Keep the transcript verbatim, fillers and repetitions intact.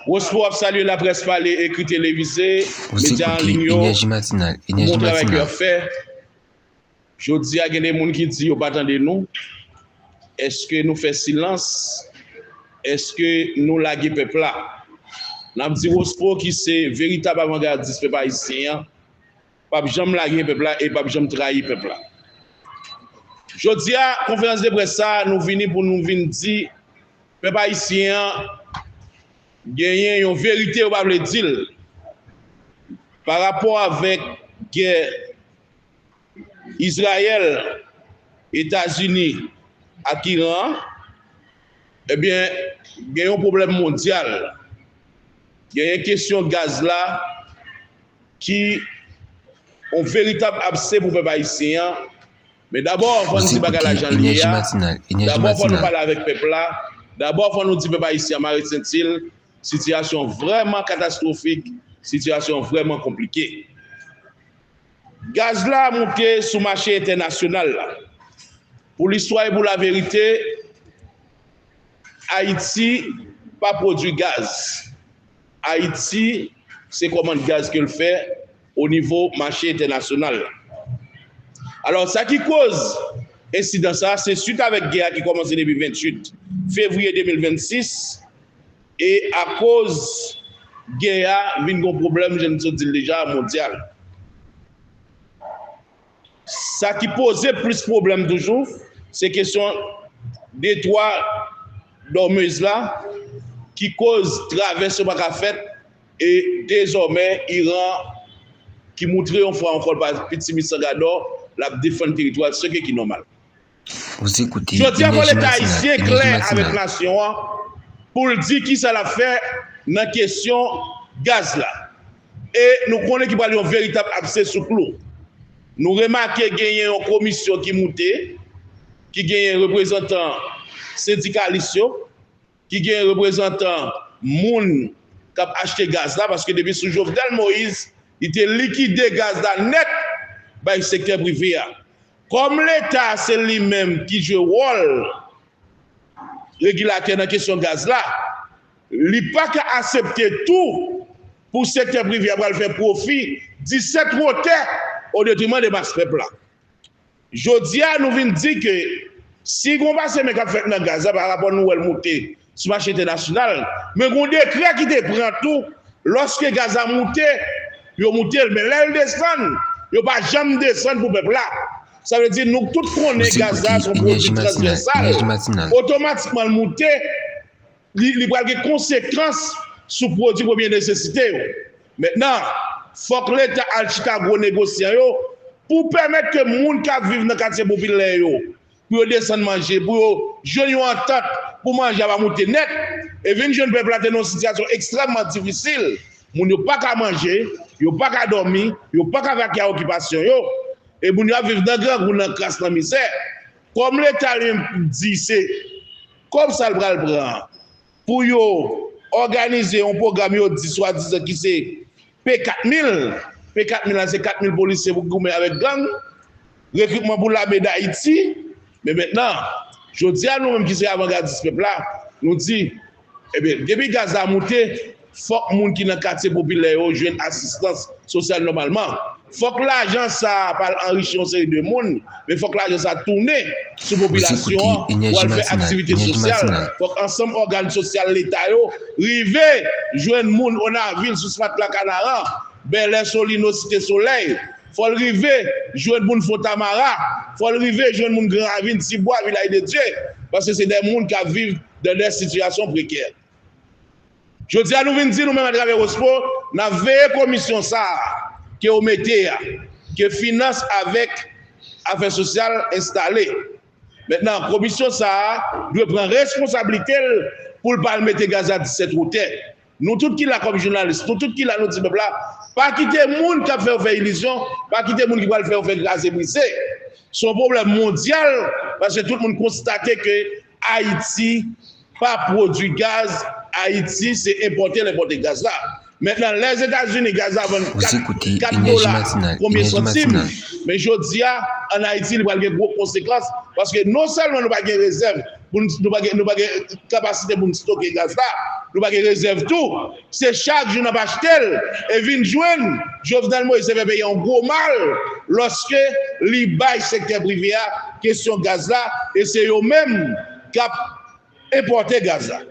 Wospo ap salye laprès pale, ekri, televize, medya an liy yo, pou bon travay ke y ap fè. Jodi a, gen de moun ki di yo pa tande nou. Èske nou fè silans? Èske nou lage pèp la? N ap di Wospo, ki se veritab avangadis pèp ayisyen an, p ap janm lage pèp la e p ap janm trayi pèp la. Jodi a, konferans de près sa a, nou vini pou nou vin di pèp ayisyen an genyen yon verite yo pa vle di l pa rapò avèk gè Izrayèl, Etazini ak Iran an, ebyen, gen yon pwoblèm mondyal. Genyen kesyon gaz la ki yon veritab abse pou pèp ayisyen an. Men dabò, fò n di bagay la jan l ye a. Dabò, fò nou pale avèk pèp la. Dabò, fò nou di pèp ayisyen an mare senti l. Sitiyasyon vrèman katastwofik, sitiyasyon vrèman konplike. Gaz la moute sou mache entènasyonal la. Pou listwa e pou laverite, Ayiti pa pwodui gaz. Ayiti, se kòmand gaz ke l fè o nivo mache entènasyonal la. Alò, sa ki koz ensidan sa, se swit avèk gè a ki kòmanse depi venntuit fevriye de mil vennsis, e akoz gè a vin gon pwoblèm, jan n sot di l deja, mondyal. Sa ki poze plis pwoblèm toujou, se kesyon detwa Dòmez la, ki koz travèsyon pa ka fèt, e dezòmè Iran, ki moutre yon fwa ankò l pa piti misan gadò, l ap defann teritwa l, se ke ki nòmal. Jodi a, fò Leta ayisyen klè avèk nasyon an pou l di kisa l ap fè nan kesyon gaz la. E nou konnen ki pral yon veritab abse sou klou. Nou remake genyen yon komisyon ki moute, ki genyen reprezantan sendikalis yo, ki gen reprezantan moun k ap achte gaz la, paske depi sou Jovenel Moïse, li te likide gaz la nèt bay sektè prive a. Kòm Leta se li menm ki jwe wòl regilatè nan kesyon gaz la, li pa ka aksepte tou pou sektè prive a pral fè pwofi disèt wotè o detriman de mas pèp la. Jodi a, nou vin di ke si gon pase men k ap fèt nan gaz la pa rapò nou wè l moute sou mache entènasyonal, men gon dekrè ki te pran tou, lòske gaz la moute, yo moute l, men lè l desann, yo pa janm desann pou pèp la. Sa vle di nou tout konnen gaz la se yon pwodui transvèsal. Otomatikman l moute, li, li pral gen konsekans sou pwodui premye nesesite yo. Mentnan, fòk Leta al chita gwo negosyan yo pou pèmèt ke moun k ap viv nan katye popilè yo, pou yo desann manje, pou yo jwenn yon antant pou manje a pa moute nèt, e vin jwenn pèp la te nan yon sitiyasyon ekstrèmman difisil. Moun yo pa ka manje, yo pa ka dòmi, yo pa ka vakye a okipasyon yo, e moun yo ap viv nan grangou, nan kras, nan mizè. Kòm Leta li menm di se kòb sa l pral pran an pou yo òganize yon pwogram yo di swadizan ki se P kat mil. P kat mil la se kat mil polisye pou goumen avèk gang, rekritman pou lame Dayiti. Men mentnan, jodi a nou menm ki se avangadis pèp la, nou di, ebyen, depi gaz la moute, fòk moun ki nan katye popilè yo jwenn asistans sosyal nòmalman. Fòk lajan sa a pa al anrichi yon seri de moun, men fòk lajan sa a tounen sou popilasyon an pou al fè aktivite sosyal. Fòk ansanm ògàn sosyal Leta yo rive jwenn moun Onavil, Sousmat, Lakanaran, Bèlè, Solino, Site Solèy. Fò l rive jwenn moun Fontamara. Fò l rive jwenn moun Gran Ravin, Tibwa, Vilaj de Dye. Paske se de moun k ap viv dan de sitiyasyon prekè. Jodi a, nou vin di nou menm atravè Wospo, n ap veye komisyon sa a ke yo mete a, ke finans avèk afè sosyal enstale. Mentnan, komisyon sa a dwe pran responsablite l pou l pa al mete gaz la disèt wotè. Nou tout ki la kòm jounalis, nou tout ki la, nou di pèp la, pa kite moun k ap fè yo fè ilizyon, pa kite moun ki pral fè yo fè kraze brize. Se yon pwoblèm mondyal, paske tout moun konstate ke Ayiti pa pwodui gaz, Ayiti se enpòte l enpòte gaz la. Mentnan, Lèzetazini, gaz la vann kat, kat dola konbyen santim, men jodi a, ann Ayiti, li pral gen gwo konsekans, paske non sèlman nou pa gen rezèv, pou n, nou pa gen, nou pa gen kapasite pou n stoke gaz la, Nou pa gen rezèv tou. Se chak jou n ap achte l e vin jwenn Jovenel Moïse te fè peyi a yon gwo mal lòske li bay sektè prive a kesyon gaz la e se yo menm k ap enpòte gaz la.